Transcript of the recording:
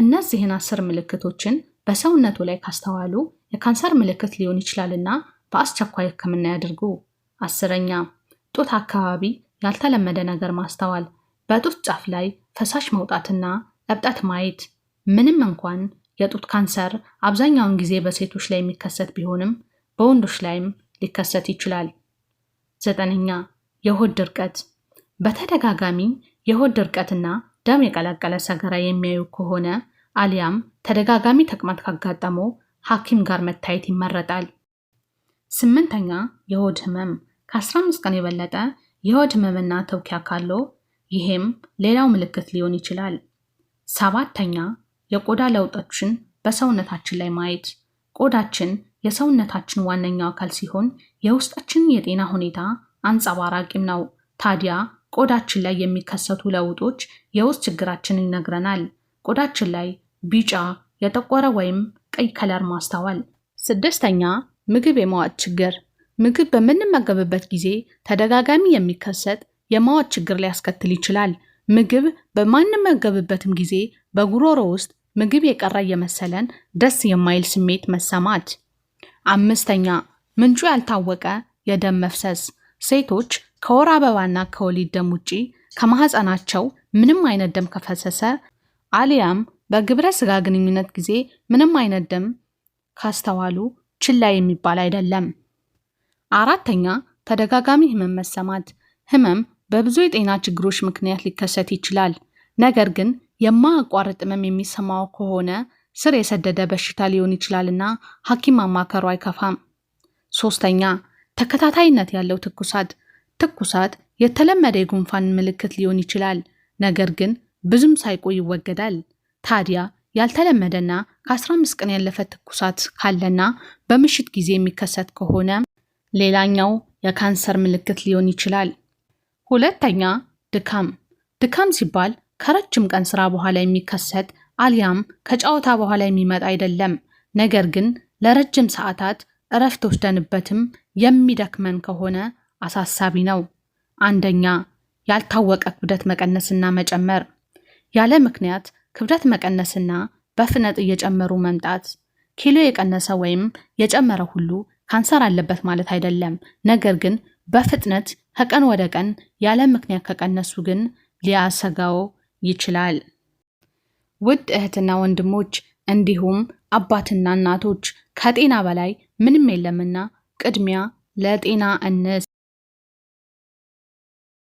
እነዚህን 10 ምልክቶችን በሰውነቱ ላይ ካስተዋሉ የካንሰር ምልክት ሊሆን ይችላልና በአስቸኳይ ሕክምና ያድርጉ። 10ኛ፣ ጡት አካባቢ ያልተለመደ ነገር ማስተዋል። በጡት ጫፍ ላይ ፈሳሽ መውጣትና እብጠት ማየት። ምንም እንኳን የጡት ካንሰር አብዛኛውን ጊዜ በሴቶች ላይ የሚከሰት ቢሆንም በወንዶች ላይም ሊከሰት ይችላል። 9ኛ፣ የሆድ ድርቀት። በተደጋጋሚ የሆድ ድርቀትና ደም የቀላቀለ ሰገራ የሚያዩ ከሆነ አሊያም ተደጋጋሚ ተቅማጥ ካጋጠመው ሐኪም ጋር መታየት ይመረጣል። 8ኛ፣ የሆድ ህመም። ከ15 ቀን የበለጠ የሆድ ህመምና ትውኪያ ካለው ይሄም ሌላው ምልክት ሊሆን ይችላል። 7ኛ፣ የቆዳ ለውጦችን በሰውነታችን ላይ ማየት። ቆዳችን የሰውነታችን ዋነኛው አካል ሲሆን የውስጣችንን የጤና ሁኔታ አንጸባራቂም ነው። ታዲያ ቆዳችን ላይ የሚከሰቱ ለውጦች የውስጥ ችግራችንን ይነግረናል። ቆዳችን ላይ ቢጫ፣ የጠቆረ ወይም ቀይ color ማስተዋል። 6ኛ፣ ምግብ የመዋጥ ችግር። ምግብ በምንመገብበት ጊዜ ተደጋጋሚ የሚከሰት የመዋጥ ችግር ሊያስከትል ይችላል። ምግብ በማንመገብበትም ጊዜ በጉሮሮ ውስጥ ምግብ የቀረ እየመሰለን ደስ የማይል ስሜት መሰማት። 5ኛ፣ ምንጩ ያልታወቀ የደም መፍሰስ። ሴቶች ከወር አበባና ከወሊድ ደም ውጪ ከማህፀናቸው ምንም አይነት ደም ከፈሰሰ አሊያም በግብረ ስጋ ግንኙነት ጊዜ ምንም አይነት ደም ካስተዋሉ ችላ የሚባል አይደለም። 4ኛ፣ ተደጋጋሚ ህመም መሰማት። ህመም በብዙ የጤና ችግሮች ምክንያት ሊከሰት ይችላል። ነገር ግን የማያቋርጥ ህመም የሚሰማው ከሆነ ስር የሰደደ በሽታ ሊሆን ይችላልና ሐኪም ማማከሩ አይከፋም። 3ኛ፣ ተከታታይነት ያለው ትኩሳት። ትኩሳት የተለመደ የጉንፋን ምልክት ሊሆን ይችላል። ነገር ግን ብዙም ሳይቆይ ይወገዳል። ታዲያ ያልተለመደና ከ15 ቀን ያለፈ ትኩሳት ካለና በምሽት ጊዜ የሚከሰት ከሆነ ሌላኛው የካንሰር ምልክት ሊሆን ይችላል። 2ኛ፣ ድካም። ድካም ሲባል ከረጅም ቀን ስራ በኋላ የሚከሰት አሊያም ከጨዋታ በኋላ የሚመጣ አይደለም። ነገር ግን ለረጅም ሰዓታት እረፍት ወስደንበትም የሚደክመን ከሆነ አሳሳቢ ነው። 1ኛ፣ ያልታወቀ ክብደት መቀነስና መጨመር። ያለ ምክንያት ክብደት መቀነስና በፍጥነት እየጨመሩ መምጣት። ኪሎ የቀነሰ ወይም የጨመረ ሁሉ ካንሰር አለበት ማለት አይደለም። ነገር ግን በፍጥነት ከቀን ወደ ቀን ያለ ምክንያት ከቀነሱ ግን ሊያሰጋው ይችላል። ውድ እህትና ወንድሞች እንዲሁም አባትና እናቶች ከጤና በላይ ምንም የለምና ቅድሚያ ለጤና እንስ።